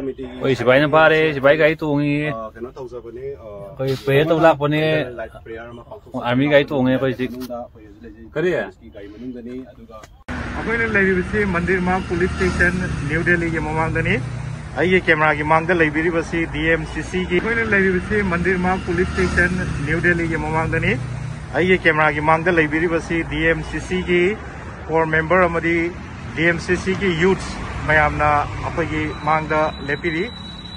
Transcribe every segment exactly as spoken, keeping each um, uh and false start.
ꯑꯩꯈꯣꯏ ꯁꯤꯐꯥꯏꯅ ꯐꯥꯔꯦ, ꯁꯤꯐꯥꯏ ꯒꯥꯔꯤ ꯇꯣꯡꯉꯤ꯫ ꯑ, ꯀꯩꯅꯣ ꯇꯧꯖꯕꯅꯦ, ꯑ, ꯑꯩꯈꯣꯏ prayer ꯇꯧ ꯂꯥꯛꯄꯅꯦ꯫ Light prayer ꯑꯃ ꯄꯥꯡꯊꯣꯛꯆꯕꯅꯦ꯫ Army ꯒꯥꯔꯤ ꯇꯣꯡꯉꯦ ꯑꯩꯈꯣꯏ ꯍꯧꯖꯤꯛ꯫ ꯃꯅꯨꯡꯗ ꯑꯩꯈꯣꯏ ꯍꯧꯖꯤꯛ ꯂꯩꯖꯩ꯫ ꯀꯔꯤ? Police ꯀꯤ ꯒꯥꯔꯤ ꯃꯅꯨꯡꯗꯅꯤ꯫ ꯑꯗꯨꯒ ꯑꯩꯈꯣꯏꯅ ꯂꯩꯔꯤꯕꯁꯤ ꯃꯟꯗꯤꯔ ꯃꯥꯔꯛ police station, ꯅ꯭ꯌꯨ ꯗꯦꯜꯂꯤꯒꯤ ꯃꯃꯥꯡꯗꯅꯤ꯫ ꯑꯩꯒꯤ camera ꯒꯤ ꯃꯥꯡꯗ ꯂꯩꯕꯤꯔꯤꯕꯁꯤ D M C C ꯒꯤ, ꯑꯩꯈꯣꯏꯅ ꯂꯩꯔꯤꯕꯁꯤ ꯃꯟꯗꯤꯔ ꯃꯥꯔꯛ police station, ꯅ꯭ꯌꯨ ꯗꯦꯜꯂꯤꯒꯤ ꯃꯃꯥꯡꯗꯅꯤ꯫ ꯑꯩꯒꯤ camera ꯒꯤ ꯃꯥꯡꯗ ꯂꯩꯕꯤꯔꯤꯕꯁꯤ D M C C ꯒꯤ core member ꯑꯃꯗꯤ D M C C ꯒꯤ youths ꯃꯌꯥꯝꯅ ꯑꯩꯈꯣꯏꯒꯤ ꯃꯥꯡꯗ ꯂꯦꯞꯄꯤꯔꯤ꯫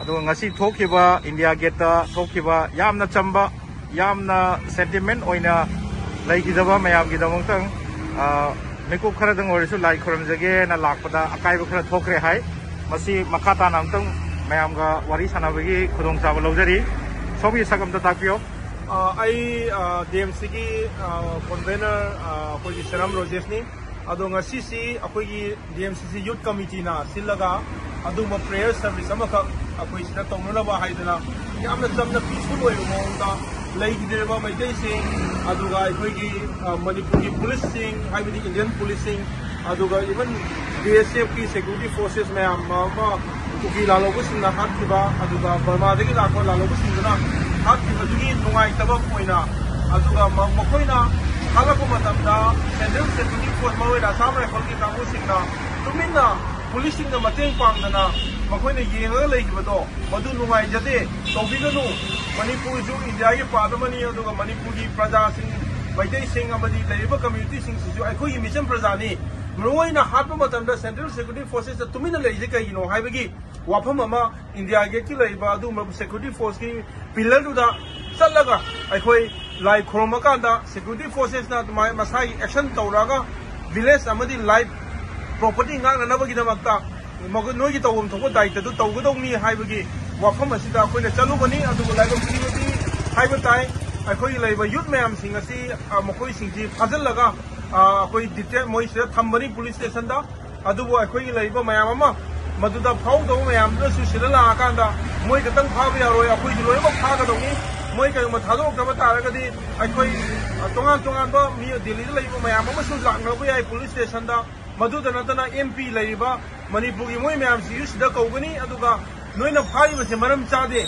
ꯑꯗꯨꯒ ꯉꯁꯤ ꯊꯣꯛꯈꯤꯕ India Gate ꯇ ꯊꯣꯛꯈꯤꯕ ꯌꯥꯝꯅ ꯆꯝꯕ, ꯌꯥꯝꯅ sentiment ꯑꯣꯏꯅ ꯂꯩꯈꯤꯗꯕ ꯃꯌꯥꯝꯒꯤꯗꯃꯛꯇꯪ, ꯑ, ꯃꯤꯀꯨꯞ ꯈꯔꯗꯪ ꯑꯣꯏꯔꯁꯨ ꯂꯥꯏ ꯈꯨꯔꯨꯝꯖꯒꯦꯅ ꯂꯥꯛꯄꯗ ꯑꯀꯥꯏꯕ ꯈꯔ ꯊꯣꯛꯈ꯭ꯔꯦ ꯍꯥꯏ꯫ ꯃꯁꯤ ꯃꯈꯥ ꯇꯥꯅ ꯑꯃꯨꯛꯇꯪ ꯃꯌꯥꯝꯒ ꯋꯥꯔꯤ ꯁꯥꯟꯅꯕꯒꯤ ꯈꯨꯗꯣꯡꯆꯥꯕ ꯂꯧꯖꯔꯤ꯫ ꯁꯣꯝꯒꯤ ꯁꯛ ꯑꯝꯇ ꯇꯥꯛꯄꯤꯌꯣ꯫ ꯑ, ꯑꯩ, ꯑ, D M C ꯒꯤ, ꯑ, convener, ꯑ, ꯑꯩꯈꯣꯏꯒꯤ ꯁꯦꯔꯥꯝ ꯔꯣꯖꯦꯁꯅꯤ꯫ ꯑꯗꯣ ꯉꯁꯤꯁꯤ ꯑꯩꯈꯣꯏꯒꯤ D M C C Youth Committee ꯅ ꯁꯤꯜꯂꯒ ꯑꯗꯨꯒꯨꯝꯕ prayer service ꯑꯃꯈꯛ ꯑꯩꯈꯣꯏ ꯁꯤꯗ ꯇꯧꯅꯅꯕ ꯍꯥꯏꯗꯅ ꯌꯥꯝꯅ ꯆꯝꯅ peaceful ꯑꯣꯏꯕ ꯃꯑꯣꯡꯗ ꯂꯩꯈꯤꯗ꯭ꯔꯤꯕ ꯃꯩꯇꯩꯁꯤꯡ, ꯑꯗꯨꯒ ꯑꯩꯈꯣꯏꯒꯤ, ꯑ, ꯃꯅꯤꯄꯨꯔꯒꯤ police ꯁꯤꯡ, ꯍꯥꯏꯕꯗꯤ Indian police ꯁꯤꯡ, ꯑꯗꯨꯒ even B S F ꯀꯤ security forces ꯃꯌꯥꯝ ꯑꯃ ꯀꯨꯀꯤ ꯂꯥꯜꯍꯧꯕꯁꯤꯡꯅ ꯍꯥꯠꯈꯤꯕ, ꯑꯗꯨꯒ ꯕꯔꯃꯥꯗꯒꯤ ꯂꯥꯛꯄ ꯂꯥꯜꯍꯧꯕꯁꯤꯡꯗꯨꯅ ꯍꯥꯠꯈꯤꯕꯗꯨꯒꯤ ꯅꯨꯡꯉꯥꯏꯇꯕ ꯑꯣꯏꯅ, ꯑꯗꯨꯒ ꯃ-, ꯃꯈꯣꯏꯅ ꯍꯥꯠꯂꯛꯄ ꯃꯇꯝꯗ Central Security Force, ꯃꯔꯨꯑꯣꯏꯅ Assam Rifle ꯀꯤ ꯀꯥꯡꯕꯨꯁꯤꯡꯅ ꯇꯨꯃꯤꯟꯅ police ꯁꯤꯡꯅ ꯃꯇꯦꯡ ꯄꯥꯡꯗꯅ ꯃꯈꯣꯏꯅ ꯌꯦꯡꯉꯒ ꯂꯩꯈꯤꯕꯗꯣ ꯃꯗꯨ ꯅꯨꯡꯉꯥꯏꯖꯗꯦ, ꯇꯧꯕꯤꯒꯅꯨ꯫ ꯃꯅꯤꯄꯨꯔꯁꯨ India ꯒꯤ part ꯑꯃꯅꯤ, ꯑꯗꯨꯒ ꯃꯅꯤꯄꯨꯔꯒꯤ ꯄ꯭ꯔꯖꯥꯁꯤꯡ, ꯃꯩꯇꯩꯁꯤꯡ ꯑꯃꯗꯤ ꯂꯩꯔꯤꯕ community ꯁꯤꯡꯁꯤꯁꯨ ꯑꯩꯈꯣꯏꯒꯤ ꯃꯤꯆꯝ ꯄ꯭ꯔꯖꯥꯅꯤ꯫ ꯃꯔꯨꯑꯣꯏꯅ ꯍꯥꯠꯄ ꯃꯇꯝꯗ Central Security Forces ꯇ ꯇꯨꯃꯤꯟꯅ ꯂꯩꯔꯤꯁꯦ ꯀꯩꯒꯤꯅꯣ ꯍꯥꯏꯕꯒꯤ ꯋꯥꯐꯝ ꯑꯃ India Gate ꯀꯤ ꯂꯩꯔꯤꯕ ꯑꯗꯨꯒꯨꯝꯕ security force ꯀꯤ pillar ꯗꯨꯗ ꯆꯠꯂꯒ ꯑꯩꯈꯣꯏ ꯂꯥꯏ ꯈꯨꯔꯨꯝꯃꯀꯥꯟꯗ security forces ꯅ ꯑꯗꯨꯃꯥꯏꯅ ꯃꯁꯥꯒꯤ action ꯇꯧꯔꯒ village ꯑꯃꯗꯤ life, property ꯉꯥꯛꯅꯅꯕꯒꯤꯗꯃꯛꯇ ꯃꯈꯣꯏ ꯅꯣꯏꯒꯤ ꯇꯧꯐꯝ ꯊꯣꯛꯄ ꯗꯥꯏꯇꯗꯨ ꯇꯧꯒꯗꯧꯅꯤ ꯍꯥꯏꯕꯒꯤ ꯋꯥꯐꯝ ꯑꯁꯤꯗ ꯑꯩꯈꯣꯏꯅ ꯆꯠꯂꯨꯕꯅꯤ꯫ ꯑꯗꯨꯕꯨ ꯂꯥꯏꯕꯛ ꯊꯤꯕꯗꯤ ꯍꯥꯏꯕ ꯇꯥꯏ, ꯑꯩꯈꯣꯏꯒꯤ ꯂꯩꯔꯤꯕ youth ꯃꯌꯥꯝꯁꯤꯡ ꯑꯁꯤ, ꯑ, ꯃꯈꯣꯏꯁꯤꯡꯁꯤ ꯐꯥꯖꯤꯜꯂꯒ, ꯑ, ꯑꯩꯈꯣꯏ detain, ꯃꯣꯏꯁꯤꯗ ꯊꯝꯕꯅꯤ police station ꯗ꯫ ꯑꯗꯨꯕꯨ ꯑꯩꯈꯣꯏꯒꯤ ꯂꯩꯔꯤꯕ ꯃꯌꯥꯝ ꯑꯃ ꯃꯗꯨꯗ ꯐꯥꯎꯗꯕ ꯃꯌꯥꯝꯗꯨꯅꯁꯨ ꯁꯤꯗ ꯂꯥꯛꯑꯀꯥꯟꯗ ꯃꯣꯏ ꯈꯛꯇꯪ ꯐꯥꯕ ꯌꯥꯔꯣꯏ, ꯑꯩꯈꯣꯏꯁꯨ ꯂꯣꯏꯅꯃꯛ ꯐꯥꯒꯗꯧꯅꯤ꯫ ꯃꯣꯏ ꯀꯔꯤꯒꯨꯝꯕ ꯊꯥꯗꯣꯔꯛꯇꯕ ꯇꯥꯔꯒꯗꯤ ꯑꯩꯈꯣꯏ, ꯑ, ꯇꯣꯉꯥꯟ ꯇꯣꯉꯥꯟꯕ ꯃꯤ ꯗꯦꯜꯂꯤꯗ ꯂꯩꯕ ꯃꯌꯥꯝ ꯑꯃꯁꯨ ꯂꯥꯛꯅꯕ ꯌꯥꯏ police station ꯗ꯫ ꯃꯗꯨꯗ ꯅꯠꯇꯅ M P ꯂꯩꯔꯤꯕ ꯃꯅꯤꯄꯨꯔꯒꯤ ꯃꯣꯏ ꯃꯌꯥꯝꯁꯤꯁꯨ ꯁꯤꯗ ꯀꯧꯒꯅꯤ꯫ ꯑꯗꯨꯒ ꯅꯣꯏꯅ ꯐꯥꯔꯤꯕꯁꯦ ꯃꯔꯝ ꯆꯥꯗꯦ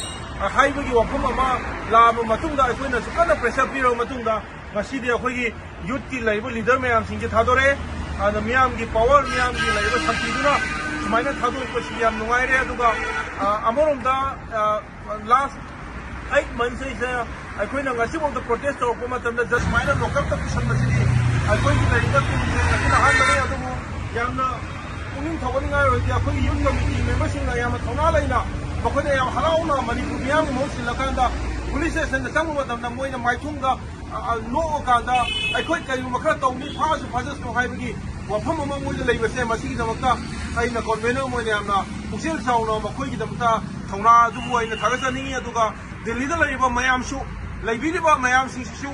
ꯍꯥꯏꯕꯒꯤ ꯋꯥꯐꯝ ꯑꯃ ꯂꯥꯛꯑꯕ ꯃꯇꯨꯡꯗ, ꯑꯩꯈꯣꯏꯅꯁꯨ ꯀꯟꯅ ꯄ꯭ꯔꯦꯁꯔ ꯄꯤꯔꯕ ꯃꯇꯨꯡꯗ, ꯉꯁꯤꯗꯤ ꯑꯩꯈꯣꯏꯒꯤ ꯌꯨꯠꯀꯤ ꯂꯩꯔꯤꯕ ꯂꯤꯗꯔ ꯃꯌꯥꯝꯁꯤꯡꯁꯦ ꯊꯥꯗꯣꯔꯛꯑꯦ꯫ ꯑꯗꯨꯅ ꯃꯤꯌꯥꯝꯒꯤ ꯄꯥꯋꯔ, ꯃꯤꯌꯥꯝꯒꯤ ꯂꯩꯔꯤꯕ ꯁꯛꯇꯤꯗꯨꯅ ꯁꯨꯃꯥꯏꯅ ꯊꯥꯗꯣꯛꯄꯁꯤ ꯌꯥꯝ ꯅꯨꯡꯉꯥꯏꯔꯦ꯫ ꯑꯗꯨꯒ, ꯑ, ꯑꯃꯔꯣꯝꯗ, ꯑ, ꯂꯥꯁ ꯑꯩꯠ ꯃꯟꯁ ꯑꯩꯁꯦ ꯑꯩꯈꯣꯏꯅ ꯉꯁꯤꯐꯥꯎꯗ ꯄ꯭ꯔꯣꯇꯦꯁ ꯇꯧꯔꯛꯄ ꯃꯇꯝꯗ ꯖꯁ ꯁꯨꯃꯥꯏꯅ ꯂꯣꯀꯞꯇ ꯄꯨꯁꯟꯕꯁꯤꯗꯤ ꯑꯩꯈꯣꯏꯒꯤ ꯂꯩꯔꯤꯕ ꯇꯤꯝꯁꯦ ꯉꯁꯤꯅ ꯑꯍꯥꯟꯕꯅꯤ꯫ ꯑꯗꯨꯕꯨ ꯌꯥꯝꯅ ꯄꯨꯛꯅꯤꯡ ꯊꯧꯒꯠꯅꯤꯡꯉꯥꯏ ꯑꯣꯏꯔꯗꯤ ꯑꯩꯈꯣꯏꯒꯤ ꯌꯨꯠ ꯀꯃꯤꯇꯤ ꯃꯦꯝꯕꯔꯁꯤꯡꯅ ꯌꯥꯝꯅ ꯊꯧꯅꯥ ꯂꯩꯅ, ꯃꯈꯣꯏꯅ ꯌꯥꯝ ꯍꯔꯥꯎꯅ ꯃꯅꯤꯄꯨꯔ ꯃꯤꯌꯥꯝꯒꯤ ꯃꯍꯨꯠ ꯁꯤꯜꯂꯀꯥꯟꯗ ꯄꯨꯂꯤꯁ ꯁ꯭ꯇꯦꯁꯟꯗ ꯆꯪꯕ ꯃꯇꯝꯗ ꯃꯣꯏꯅ ꯃꯥꯏꯊꯣꯡꯗ, ꯑ, ꯑ, ꯅꯣꯛꯑꯀꯥꯟꯗ ꯑꯩꯈꯣꯏ ꯀꯔꯤꯒꯨꯝꯕ ꯈꯔ ꯇꯧꯅꯤ, ꯐꯥꯁꯨ ꯐꯥꯖꯁꯅꯨ ꯍꯥꯏꯕꯒꯤ ꯋꯥꯐꯝ ꯑꯃ ꯃꯣꯏꯗ ꯂꯩꯕꯁꯦ, ꯃꯁꯤꯒꯤꯗꯃꯛꯇ ꯑꯩꯅ ꯀꯣꯟꯚꯦꯅꯔ ꯑꯃ ꯑꯣꯏꯅ ꯌꯥꯝꯅ ꯄꯨꯛꯆꯦꯜ ꯆꯥꯎꯅ ꯃꯈꯣꯏꯒꯤꯗꯃꯛꯇ ꯊꯧꯅꯥ ꯑꯗꯨꯕꯨ ꯑꯩꯅ ꯊꯥꯒꯠꯆꯅꯤꯡꯉꯤ꯫ ꯑꯗꯨꯒ ꯗꯤꯜꯂꯤꯗ ꯂꯩꯔꯤꯕ ꯃꯌꯥꯝꯁꯨ, ꯂꯩꯕꯤꯔꯤꯕ ꯃꯌꯥꯝꯁꯤꯡꯁꯤꯁꯨ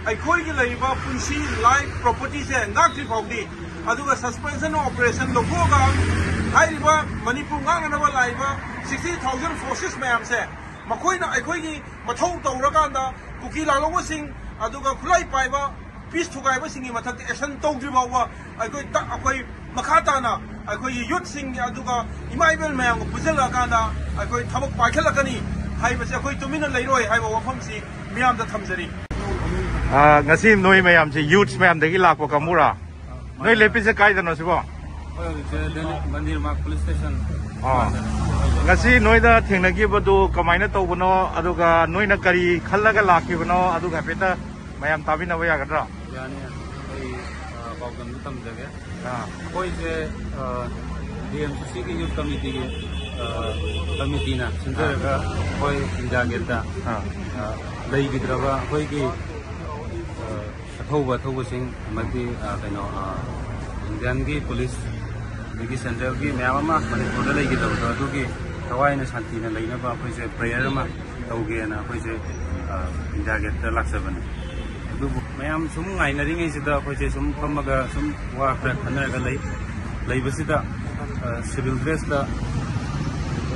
ꯑꯩꯈꯣꯏꯒꯤ ꯂꯩꯔꯤꯕ ꯄꯨꯟꯁꯤ, ꯂꯥꯏꯐ, ꯄ꯭ꯔꯣꯄꯔꯇꯤꯁꯦ ꯉꯥꯛꯇ꯭ꯔꯤ ꯐꯥꯎꯗꯤ, ꯑꯗꯨꯒ ꯁꯁꯄꯦꯟꯁꯟ ꯑꯣꯄꯔꯦꯁꯟ ꯂꯧꯊꯣꯛꯑꯒ ꯍꯥꯏꯔꯤꯕ ꯃꯅꯤꯄꯨꯔ ꯉꯥꯛꯅꯅꯕ ꯂꯥꯛꯏꯕ ꯁꯤꯛꯁꯇꯤ ꯊꯥꯎꯖꯟ ꯐꯣꯔꯁꯦꯁ ꯃꯌꯥꯝꯁꯦ, ꯃꯈꯣꯏꯅ ꯑꯩꯈꯣꯏꯒꯤ ꯃꯊꯧ ꯇꯧꯔꯀꯥꯟꯗ ꯀꯨꯀꯤ ꯂꯥꯜꯍꯧꯕꯁꯤꯡ ꯑꯗꯨꯒ ꯈꯨꯠꯂꯥꯏ ꯄꯥꯏꯕ ꯄꯤꯁ ꯊꯨꯒꯥꯏꯕꯁꯤꯡꯒꯤ ꯃꯊꯛꯇ ꯑꯦꯛꯁꯟ ꯇꯧꯗ꯭ꯔꯤ ꯐꯥꯎꯕ ꯑꯩꯈꯣꯏ ꯇ-, ꯑꯩꯈꯣꯏ ꯃꯈꯥ ꯇꯥꯅ ꯑꯩꯈꯣꯏꯒꯤ ꯌꯨꯠꯁꯤꯡ ꯑꯗꯨꯒ ꯏꯃꯥ ꯏꯕꯦꯜ ꯃꯌꯥꯝꯒ ꯄꯨꯟꯁꯤꯜꯂꯛꯑꯀꯥꯟꯗ ꯑꯩꯈꯣꯏ ꯊꯕꯛ ꯄꯥꯏꯈꯠꯂꯛꯀꯅꯤ ꯍꯥꯏꯕꯁꯦ ꯑꯩꯈꯣꯏ ꯇꯨꯃꯤꯟꯅ ꯂꯩꯔꯣꯏ ꯍꯥꯏꯕ ꯋꯥꯐꯝꯁꯤ ꯃꯤꯌꯥꯝꯗ ꯊꯝꯖꯔꯤ꯫ ꯑꯥ, ꯉꯁꯤ ꯅꯣꯏ ꯃꯌꯥꯝꯁꯦ ꯌꯨꯠꯁ ꯃꯌꯥꯝꯗꯒꯤ ꯂꯥꯛꯄ ꯀꯥꯡꯕꯨꯔꯥ? ꯅꯣꯏ ꯂꯦꯞꯄꯤꯁꯦ ꯀꯥꯏꯗꯅꯣ ꯁꯤꯕꯣ? ꯑꯩꯈꯣꯏ ꯍꯧꯖꯤꯛꯁꯦ Delhi Gandhi mark police station ꯑꯣ꯫ ꯉꯁꯤ ꯅꯣꯏꯗ ꯊꯦꯡꯅꯈꯤꯕꯗꯨ ꯀꯃꯥꯏꯅ ꯇꯧꯕꯅꯣ, ꯑꯗꯨꯒ ꯅꯣꯏꯅ ꯀꯔꯤ ꯈꯜꯂꯒ ꯂꯥꯛꯈꯤꯕꯅꯣ, ꯑꯗꯨꯒ ꯍꯥꯏꯐꯦꯠꯇ ꯃꯌꯥꯝ ꯇꯥꯕꯤꯅꯕ ꯌꯥꯒꯗ꯭ꯔꯥ? ꯌꯥꯅꯤ꯫ ꯑꯩ ꯑ, ꯄꯥꯎꯗꯝꯁꯨ ꯇꯝꯖꯒꯦ꯫ ꯑꯥ꯫ ꯑꯩꯈꯣꯏꯁꯦ ꯗꯤ ꯑꯦꯝ ꯁꯤ ꯁꯤꯒꯤ ꯌꯨꯠ ꯀꯃꯤꯇꯤꯒꯤ ꯑ, ꯀꯃꯤꯇꯤꯅ ꯁꯤꯟꯖꯔꯒ ꯑꯩꯈꯣꯏ ꯏꯟꯗꯤꯌꯥ ꯒꯦꯠꯇ ꯑꯥ꯫ ꯑ, ꯂꯩꯈꯤꯗ꯭ꯔꯕ ꯑꯩꯈꯣꯏꯒꯤ ꯑ, ꯑꯊꯧꯕ ꯑꯊꯧꯕꯁꯤꯡ ꯑꯃꯗꯤ ꯑ, ꯀꯩꯅꯣ ꯑ, ꯏꯟꯗꯤꯌꯥꯟꯒꯤ ꯄꯨꯂꯤꯁ ꯑꯗꯒꯤ ꯁꯦꯟꯇ꯭ꯔꯦꯜꯒꯤ ꯃꯌꯥꯝ ꯑꯃ ꯃꯅꯤꯄꯨꯔꯗ ꯂꯩꯈꯤꯗꯕꯗꯣ, ꯑꯗꯨꯒꯤ ꯊꯋꯥꯏꯅ ꯁꯥꯟꯇꯤꯅ ꯂꯩꯅꯕ ꯑꯩꯈꯣꯏꯁꯦ ꯄ꯭ꯔꯦꯌꯔ ꯑꯃ ꯇꯧꯒꯦꯅ ꯑꯩꯈꯣꯏꯁꯦ ꯑ, ꯏꯟꯗꯤꯌꯥ ꯒꯦꯠꯇ ꯂꯥꯛꯆꯕꯅꯤ꯫ ꯑꯗꯨꯕꯨ ꯃꯌꯥꯝ ꯁꯨꯝ ꯉꯥꯏꯅꯔꯤꯉꯩꯁꯤꯗ ꯑꯩꯈꯣꯏꯁꯦ ꯁꯨꯝ ꯐꯝꯃꯒ ꯁꯨꯝ ꯋꯥ ꯈꯔ ꯈꯟꯅꯔꯒ ꯂꯩ꯫ ꯂꯩꯕꯁꯤꯗ ꯑ, ꯁꯤꯚꯤꯜ ꯗ꯭ꯔꯦꯁꯇ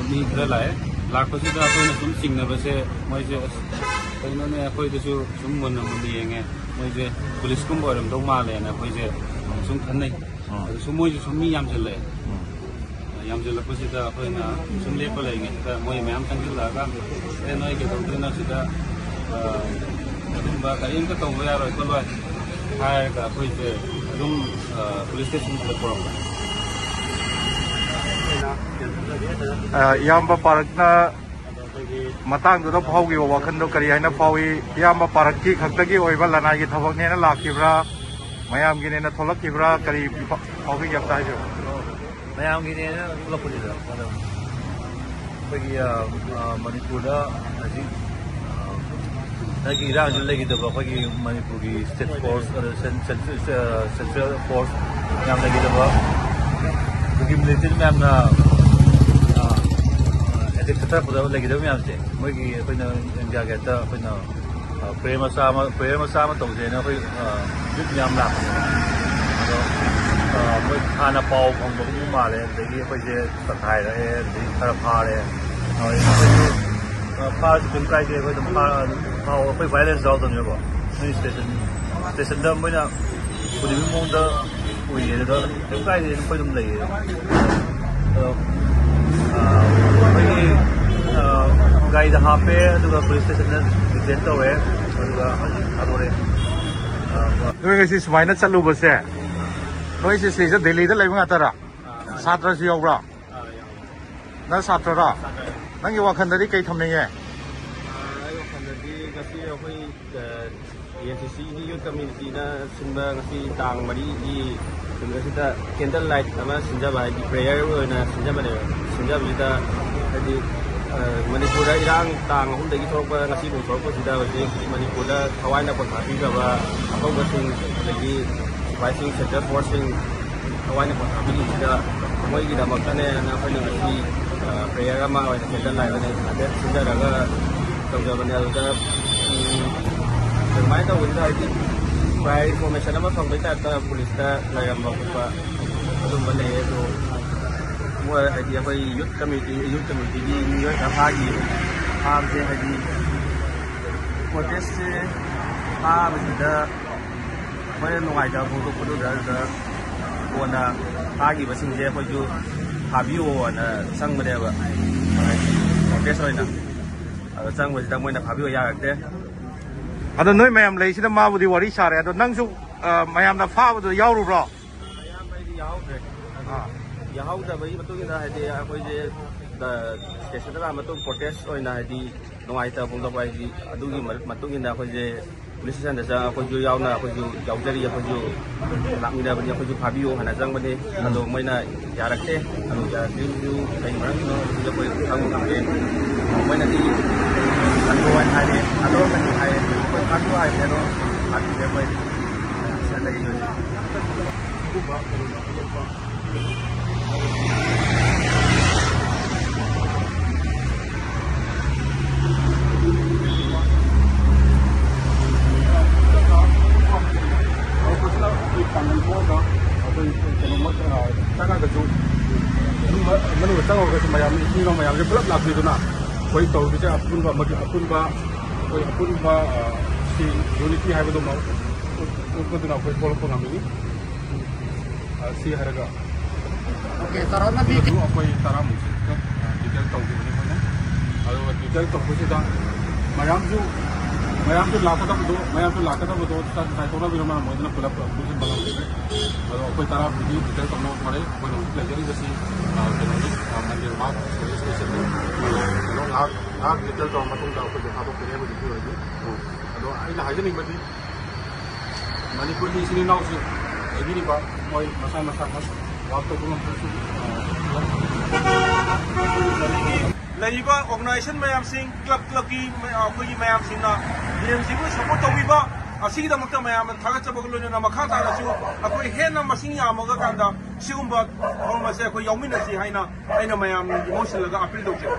ꯃꯤ ꯈꯔ ꯂꯥꯛꯑꯦ꯫ ꯂꯥꯛꯄꯁꯤꯗ ꯑꯩꯈꯣꯏꯅ ꯁꯨꯝ ꯆꯤꯡꯅꯕꯁꯦ, ꯃꯣꯏꯁꯦ ꯑꯁ, ꯀꯩꯅꯣꯅꯦ, ꯑꯩꯈꯣꯏꯗꯁꯨ ꯁꯨꯝ ꯃꯨꯟꯅ ꯃꯨꯟꯅ ꯌꯦꯡꯉꯦ, ꯃꯣꯏꯁꯦ ꯄꯨꯂꯤꯁꯀꯨꯝꯕ ꯑꯣꯏꯔꯝꯗꯧ ꯃꯥꯜꯂꯦꯅ ꯑꯩꯈꯣꯏꯁꯦ ꯁꯨꯝ ꯈꯟꯅꯩ꯫ ꯑꯗꯨꯁꯨ ꯃꯣꯏꯁꯨ ꯁꯨꯝ ꯃꯤ ꯌꯥꯝꯁꯤꯜꯂꯛꯑꯦ꯫ ꯌꯥꯝꯁꯤꯜꯂꯛꯄꯁꯤꯗ ꯑꯩꯈꯣꯏꯅ ꯁꯨꯝ ꯂꯦꯞꯄ ꯂꯩꯔꯤꯉꯩꯁꯤꯗ ꯃꯣꯏ ꯃꯌꯥꯝ ꯆꯪꯁꯤꯜꯂꯛꯑꯒ, "ꯑꯦ, ꯅꯣꯏ ꯀꯩꯗꯧꯗꯣꯏꯅꯣ ꯁꯤꯗ? ꯑ, ꯑꯗꯨꯝꯕ ꯀꯔꯤꯝꯇ ꯇꯧꯕ ꯌꯥꯔꯣꯏ ꯈꯣꯠꯂꯣꯏ" ꯍꯥꯏꯔꯒ ꯑꯩꯈꯣꯏꯁꯦ ꯑꯗꯨꯝ, ꯑ, ꯄꯨꯂꯤꯁ ꯁ꯭ꯇꯦꯁꯟꯗ ꯄꯨꯔꯛꯄ꯫ ꯑ, ꯏꯌꯥꯝꯕ ꯄꯥꯔꯛꯅ ꯃꯇꯥꯡꯗꯨꯗ ꯐꯥꯎꯈꯤꯕ ꯋꯥꯈꯜꯗꯣ ꯀꯔꯤ ꯍꯥꯏꯅ ꯐꯥꯎꯏ? ꯏꯌꯥꯝꯕ ꯄꯥꯔꯛꯀꯤ ꯈꯛꯇꯒꯤ ꯑꯣꯏꯕ ꯂꯅꯥꯏꯒꯤ ꯊꯕꯛꯅꯦꯅ ꯂꯥꯛꯈꯤꯕ꯭ꯔꯥ, ꯃꯌꯥꯝꯒꯤꯅꯦꯅ ꯊꯣꯛꯂꯛꯈꯤꯕ꯭ꯔꯥ, ꯀꯔꯤ ꯐꯥꯎꯕꯤꯒꯦ ꯑꯝꯇ ꯍꯥꯏꯕꯤꯌꯨ꯫ ꯃꯌꯥꯝꯒꯤꯅꯦꯅ ꯊꯣꯛꯂꯛꯄꯅꯤꯗ꯫ ꯑꯗꯣ ꯑꯩꯈꯣꯏꯒꯤ, ꯑ, ꯑ, ꯃꯅꯤꯄꯨꯔꯗ ꯍꯧꯖꯤꯛ, ꯑ, ꯍꯟꯗꯛꯀꯤ ꯏꯔꯥꯡꯁꯤ ꯂꯩꯈꯤꯗꯕ ꯑꯩꯈꯣꯏꯒꯤ ꯃꯅꯤꯄꯨꯔꯒꯤ ꯁ꯭ꯇꯦꯠ ꯐꯣꯔꯁ, ꯑꯗ ꯁꯦꯟ-, ꯁꯦꯟ-, ꯑ, ꯁꯦꯟꯇ꯭ꯔꯦꯜ ꯐꯣꯔꯁ ꯃꯌꯥꯝ ꯂꯩꯈꯤꯗꯕ, ꯑꯩꯈꯣꯏꯒꯤ ꯃꯤꯂꯤꯇꯔꯤ ꯃꯌꯥꯝꯅ, ꯑ, ꯑꯦꯇꯦꯛ ꯆꯠꯊꯔꯛꯄꯗ ꯂꯩꯈꯤꯗꯕ ꯃꯌꯥꯝꯁꯦ, ꯃꯣꯏꯒꯤ ꯑꯩꯈꯣꯏꯅ ꯏꯟꯗꯤꯌꯥ ꯒꯦꯠꯇ ꯑꯩꯈꯣꯏꯅ, ꯑ, ꯄ꯭ꯔꯦꯌꯔ ꯃꯆꯥ ꯑꯃ, ꯄ꯭ꯔꯦꯌꯔ ꯃꯆꯥ ꯑꯃ ꯇꯧꯁꯦꯅ ꯑꯩꯈꯣꯏ, ꯑ, ꯌꯨꯠ ꯃꯌꯥꯝ ꯂꯥꯛꯄꯅꯦꯕ꯫ ꯑꯗꯣ, ꯑ, ꯃꯣꯏ ꯍꯥꯟꯅ ꯄꯥꯎ ꯐꯪꯕꯒꯨꯝꯕ ꯃꯥꯜꯂꯦ, ꯑꯗꯒꯤ ꯑꯩꯈꯣꯏꯁꯦ ꯇꯛꯈꯥꯏꯔꯛꯑꯦ, ꯑꯗꯒꯤ ꯈꯔ ꯐꯥꯔꯦ꯫ ꯑꯗꯣ ꯑꯩꯈꯣꯏꯁꯨ, ꯑ, ꯐꯥꯔꯁꯨ ꯀꯩꯝ ꯀꯥꯏꯗꯦ, ꯑꯩꯈꯣꯏ ꯑꯗꯨꯝ ꯐꯥ-, ꯐꯥꯎ, ꯑꯩꯈꯣꯏ ꯚꯥꯏꯂꯦꯟꯁ ꯌꯥꯎꯗꯕꯅꯦꯕ꯫ ꯃꯣꯏ ꯁ꯭ꯇꯦꯁꯟ, ꯁ꯭ꯇꯦꯁꯟꯗ ꯃꯣꯏꯅ ꯄꯨꯔꯤꯕ ꯃꯑꯣꯡꯗ ꯎꯏꯌꯦ, ꯑꯗꯨꯗ ꯀꯩꯝ ꯀꯥꯏꯗꯦ, ꯑꯩꯈꯣꯏ ꯑꯗꯨꯝ ꯂꯩꯌꯦ꯫ ꯑꯗꯣ, ꯑ, ꯑꯩꯈꯣꯏꯒꯤ, ꯑ, ꯒꯥꯔꯤꯗ ꯍꯥꯞꯄꯦ, ꯑꯗꯨꯒ ꯄꯨꯂꯤꯁ ꯁ꯭ꯇꯦꯁꯟꯗ ꯗꯤꯇꯦꯟ ꯇꯧꯋꯦ, ꯑꯗꯨꯒ ꯍꯧꯖꯤꯛ ꯊꯥꯗꯣꯔꯛꯑꯦ꯫ ꯑ, ꯅꯣꯏ ꯉꯁꯤ ꯁꯨꯃꯥꯏꯅ ꯆꯠꯂꯨꯕꯁꯦ, ꯅꯣꯏꯁꯦ ꯁꯤꯁꯦ ꯗꯦꯜꯂꯤꯗ ꯂꯩꯕ ꯉꯥꯛꯇꯔꯥ? ꯁꯥꯇ꯭ꯔꯁꯨ ꯌꯥꯎꯕ꯭ꯔꯥ? ꯑꯥ, ꯌꯥꯎꯋꯦ꯫ ꯅꯪ ꯁꯥꯇ꯭ꯔꯔꯣ? ꯁꯥꯇ꯭ꯔ꯫ ꯅꯪꯒꯤ ꯋꯥꯈꯜꯗꯗꯤ ꯀꯩ ꯊꯝꯅꯤꯡꯉꯦ? ꯑꯥ, ꯑꯩ ꯋꯥꯈꯜꯗꯗꯤ ꯉꯁꯤ ꯑꯩꯈꯣꯏ, ꯑꯥ, ꯑꯦ ꯑꯦꯟ ꯁꯤ ꯁꯤꯒꯤ ꯌꯨꯠ ꯀꯝꯃ꯭ꯌꯨꯅꯤꯇꯤꯅ ꯁꯤꯟꯕ ꯉꯁꯤ ꯇꯥꯡ ꯃꯔꯤꯒꯤ ꯅꯨꯃꯤꯠ ꯑꯁꯤꯗ ꯀꯦꯟꯗꯜ ꯂꯥꯏꯠ ꯑꯃ ꯁꯤꯟꯖꯕ, ꯍꯥꯏꯗꯤ ꯄ꯭ꯔꯦꯌꯔ ꯑꯣꯏꯅ ꯁꯤꯟꯖꯕꯅꯦꯕ꯫ ꯁꯤꯟꯖꯕꯁꯤꯗ ꯍꯥꯏꯗꯤ, ꯑꯥ, ꯃꯅꯤꯄꯨꯔꯗ ꯏꯔꯥꯡ ꯇꯥꯡ ꯑꯍꯨꯝꯗꯒꯤ ꯊꯣꯛꯂꯛꯄ ꯉꯁꯤꯐꯥꯎ ꯊꯣꯛꯂꯛꯄꯁꯤꯗ ꯍꯧꯖꯤꯛ ꯃꯅꯤꯄꯨꯔꯗ ꯊꯋꯥꯏꯅ ꯄꯣꯟꯊꯥ ꯄꯤꯈ꯭ꯔꯕ ꯑꯐꯧꯕꯁꯤꯡ, ꯑꯗꯒꯤ ꯁꯤꯐꯥꯏꯁꯤꯡ, ꯁꯦꯟꯇ꯭ꯔꯦꯜ ꯐꯣꯔꯁꯁꯤꯡ, ꯊꯋꯥꯏꯅ ꯄꯣꯟꯊꯥ ꯄꯤꯔꯤꯁꯤꯗ ꯃꯣꯏꯒꯤꯗꯃꯛꯇꯅꯦꯅ ꯑꯩꯈꯣꯏꯅ ꯉꯁꯤ, ꯑ, ꯄ꯭ꯔꯦꯌꯔ ꯑꯃ ꯑꯣꯏꯅ ꯀꯦꯟꯗꯜ ꯂꯥꯏꯠ ꯑꯣꯏꯅ ꯍꯥꯏꯐꯦꯠ ꯁꯤꯟꯖꯔꯒ ꯇꯧꯖꯕꯅꯦ꯫ ꯑꯗꯨꯗ, ꯎꯝ, ꯑꯗꯨꯃꯥꯏꯅ ꯇꯧꯕꯁꯤꯗ ꯍꯥꯏꯗꯤ ꯄ꯭ꯔꯥꯏꯌꯔ ꯏꯟꯐꯣꯔꯃꯦꯁꯟ ꯑꯃ ꯐꯪꯕꯩ ꯇꯥꯏꯞꯇ ꯄꯨꯂꯤꯁꯇ ꯂꯩꯔꯝꯕ ꯈꯣꯠꯄ ꯑꯗꯨꯝꯕ ꯂꯩꯌꯦ꯫ ꯑꯗꯣ ꯃꯣꯏ ꯍꯥꯏꯗꯤ ꯑꯩꯈꯣꯏ ꯌꯨꯠ ꯀꯝꯃ꯭ꯌꯨꯅꯤꯇꯤ, ꯌꯨꯠ ꯀꯝꯃ꯭ꯌꯨꯅꯤꯇꯤꯒꯤ ꯃꯤꯑꯣꯏ ꯈꯔ ꯐꯥꯈꯤ꯫ ꯐꯥꯕꯁꯦ ꯍꯥꯏꯗꯤ ꯄ꯭ꯔꯣꯇꯦꯁꯁꯦ ꯐꯥꯕꯁꯤꯗ ꯑꯩꯈꯣꯏꯅ ꯅꯨꯡꯉꯥꯏꯇꯕ ꯐꯣꯡꯗꯣꯛꯄꯗꯨꯗ, ꯑꯗꯨꯗ ꯀꯣꯟꯅ ꯐꯥꯈꯤꯕꯁꯤꯡꯁꯦ ꯑꯩꯈꯣꯏꯁꯨ ꯐꯥꯕꯤꯌꯣꯅ ꯆꯪꯕꯅꯦꯕ, ꯄ꯭ꯔꯣꯇꯦꯁ ꯑꯣꯏꯅ꯫ ꯑꯗꯣ ꯆꯪꯕꯁꯤꯗ ꯃꯣꯏꯅ ꯐꯥꯕꯤꯌꯣ ꯌꯥꯔꯛꯇꯦ꯫ ꯑꯗꯣ ꯅꯣꯏ ꯃꯌꯥꯝ ꯂꯩꯁꯤꯗ ꯃꯥꯕꯨꯗꯤ ꯋꯥꯔꯤ ꯁꯥꯔꯦ, ꯑꯗꯣ ꯅꯪꯁꯨ, ꯑ, ꯃꯌꯥꯝꯅ ꯐꯥꯕꯗꯨꯗ ꯌꯥꯎꯔꯨꯕ꯭ꯔꯣ? ꯑꯌꯥꯝꯕ ꯑꯩꯗꯤ ꯌꯥꯎꯍꯧꯗ꯭ꯔꯦ꯫ ꯑꯥ꯫ ꯌꯥꯎꯍꯧꯗꯕꯒꯤ ꯃꯇꯨꯡ ꯏꯟꯅ ꯍꯥꯏꯗꯤ ꯑꯩꯈꯣꯏꯁꯦ, ꯑ, ꯁ꯭ꯇꯦꯁꯟꯗ ꯂꯥꯛꯑ ꯃꯇꯨꯡ ꯄ꯭ꯔꯣꯇꯦꯁ ꯑꯣꯏꯅ ꯍꯥꯏꯗꯤ ꯅꯨꯡꯉꯥꯏꯇꯕ ꯐꯣꯡꯗꯣꯛꯄ ꯍꯥꯏꯗꯤ ꯑꯗꯨꯒꯤ ꯃꯔ-, ꯃꯇꯨꯡ ꯏꯟꯅ ꯑꯩꯈꯣꯏꯁꯦ ꯄꯨꯂꯤꯁ ꯁ꯭ꯇꯦꯁꯟꯗ ꯆꯪꯉ ꯑꯩꯈꯣꯏꯁꯨ ꯌꯥꯎꯅ ꯑꯩꯈꯣꯏꯁꯨ ꯌꯥꯎꯖꯔꯤ, ꯑꯩꯈꯣꯏꯁꯨ ꯂꯥꯛꯃꯤꯟꯅꯕꯅꯤ, ꯑꯩꯈꯣꯏꯁꯨ ꯐꯥꯕꯤꯌꯨ ꯍꯥꯏꯅ ꯆꯪꯕꯅꯤ꯫ ꯑꯗꯣ ꯃꯣꯏꯅ ꯌꯥꯔꯛꯇꯦ꯫ ꯑꯗꯣ ꯌꯥꯔꯛꯇ꯭ꯔꯤꯁꯤꯁꯨ ꯀꯩ ꯃꯔꯝꯒꯤꯅꯣ ꯍꯥꯏꯕꯁꯤ ꯑꯩꯈꯣꯏ ꯈꯪꯕ ꯉꯝꯗꯦ꯫ ꯃꯣꯏꯅꯗꯤ ꯍꯟꯗꯣꯛꯑꯣ ꯍꯥꯏꯔꯦ, ꯍꯟꯗꯣꯛꯑꯣ ꯍꯥꯏꯔꯦ, ꯑꯩꯈꯣꯏ ꯐꯥꯕꯤꯌꯨ ꯍꯥꯏꯕꯅꯦ, ꯑꯗꯣ ꯐꯥꯕꯤꯗꯦ ꯑꯩꯈꯣꯏ꯫ ꯁꯤꯗ ꯂꯩꯔꯤ ꯍꯧꯖꯤꯛ꯫ ꯑꯩꯈꯣꯏ ꯄꯥꯡꯒꯜ ꯊꯣꯛꯑꯒ ꯑꯩꯈꯣꯏ ꯀꯩꯅꯣꯃꯛ, ꯑ, ꯆꯪꯉꯒꯁꯨ ꯃꯅꯨꯡꯗ, ꯃꯅꯨꯡꯗ ꯆꯪꯉꯒꯁꯨ ꯃꯌꯥꯝ, ꯏꯆꯤꯟ ꯏꯅꯥꯎ ꯃꯌꯥꯝꯁꯦ ꯄꯨꯂꯞ ꯂꯥꯛꯄꯤꯗꯨꯅ ꯑꯩꯈꯣꯏ ꯇꯧꯔꯤꯕꯁꯦ ꯑꯄꯨꯟꯕ ꯑꯃꯒꯤ ꯑꯄꯨꯟꯕ, ꯑꯩꯈꯣꯏ ꯑꯄꯨꯟꯕ, ꯑ, ꯁꯤ ꯌꯨꯅꯤꯇꯤ ꯍꯥꯏꯕꯗꯨꯃ ꯎꯠꯄꯗꯨꯅ ꯑꯩꯈꯣꯏ ꯊꯣꯛꯂꯛꯄ ꯉꯝꯃꯤꯅꯤ꯫ ꯑ, ꯁꯤ ꯍꯥꯏꯔꯒ ꯑꯣꯀꯦ, ꯆꯥꯎꯔꯥꯛꯅ ꯃꯤ ꯑꯗꯨ ꯑꯩꯈꯣꯏ ꯇꯔꯥꯃꯨꯛꯁꯤ ꯗꯤꯇꯦꯜ ꯇꯧꯈꯤꯕꯅꯤ ꯑꯩꯈꯣꯏꯅ꯫ ꯑꯗꯨꯒ ꯗꯤꯇꯦꯜ ꯇꯧꯕꯁꯤꯗ ꯃꯌꯥꯝꯁꯨ, ꯃꯌꯥꯝꯁꯨ ꯂꯥꯛꯀꯗꯕꯗꯣ, ꯃꯌꯥꯝꯁꯨ ꯂꯥꯛꯀꯗꯕꯗꯣ ꯆꯥꯏꯊꯣꯛꯅꯕꯤꯔ ꯃꯔꯝ ꯑꯣꯏꯗꯅ ꯄꯨꯂꯞ ꯄꯨꯟꯁꯤꯟꯕ ꯉꯝꯈꯤꯗ꯭ꯔꯦ꯫ ꯑꯗꯣ ꯑꯩꯈꯣꯏ ꯇꯔꯥꯕꯨꯗꯤ ꯗꯤꯇꯦꯜ ꯇꯧꯅꯕ ꯐꯔꯦ꯫ ꯑꯩꯈꯣꯏꯅ ꯍꯧꯖꯤꯛ ꯂꯩꯖꯔꯤꯕꯁꯤ, ꯑ, ꯀꯩꯅꯣꯅꯤ, ꯑ, ꯃꯟꯗꯤꯔ ꯃꯥꯔꯛ ꯄꯨꯂꯤꯁ ꯁ꯭ꯇꯦꯁꯟꯅꯤ꯫ ꯀꯩꯅꯣ ꯉꯥꯏꯍꯥꯛ, ꯉꯥꯏꯍꯥꯛ ꯗꯤꯇꯦꯜ ꯇꯧꯔ ꯃꯇꯨꯡꯗ ꯑꯩꯈꯣꯏꯁꯨ ꯊꯥꯗꯣꯛꯄꯤꯔꯦ ꯍꯧꯖꯤꯛꯀꯤ ꯑꯣꯏꯅꯗꯤ꯫ ꯑꯗꯣ ꯑꯩꯅ ꯍꯥꯏꯖꯅꯤꯡꯕꯗꯤ ꯃꯅꯤꯄꯨꯔꯒꯤ ꯏꯆꯤꯜ ꯏꯅꯥꯎꯁꯤꯡ ꯂꯩꯕꯤꯔꯤꯕ ꯃꯣꯏ ꯃꯁꯥ ꯃꯁꯥꯃꯛ ꯋꯥꯛ ꯇꯧꯕ ꯉꯝꯗ꯭ꯔꯁꯨ, ꯑ, ꯂꯩꯔꯤꯕ ꯑꯣꯔꯒꯅꯥꯏꯖꯦꯁꯟ ꯃꯌꯥꯝꯁꯤꯡ, ꯀ꯭ꯂꯕ, ꯀ꯭ꯂꯕꯀꯤ ꯃꯌꯥ-, ꯑꯩꯈꯣꯏꯒꯤ ꯃꯌꯥꯝꯁꯤꯡꯅ ꯗꯤ ꯑꯦꯝ ꯁꯤꯕꯨ ꯁꯄꯣꯔꯠ ꯇꯧꯕꯤꯕ ꯑꯁꯤꯒꯤꯗꯃꯛꯇ ꯃꯌꯥꯝꯅ ꯊꯥꯒꯠꯆꯕꯒ ꯂꯣꯏꯅꯅ ꯃꯈꯥ ꯇꯥꯅꯁꯨ ꯑꯩꯈꯣꯏ ꯍꯦꯟꯅ ꯃꯁꯤꯡ ꯌꯥꯝꯃꯒ ꯀꯥꯟꯗ ꯁꯤꯒꯨꯝꯕ ꯊꯧꯔꯝ ꯑꯁꯦ ꯑꯩꯈꯣꯏ ꯌꯥꯎꯃꯤꯟꯅꯁꯤ ꯍꯥꯏꯅ ꯑꯩꯅ ꯃꯌꯥꯝꯒꯤ ꯃꯍꯨꯠ ꯁꯤꯜꯂꯒ ꯑꯄꯤꯜ ꯇꯧꯖꯩ꯫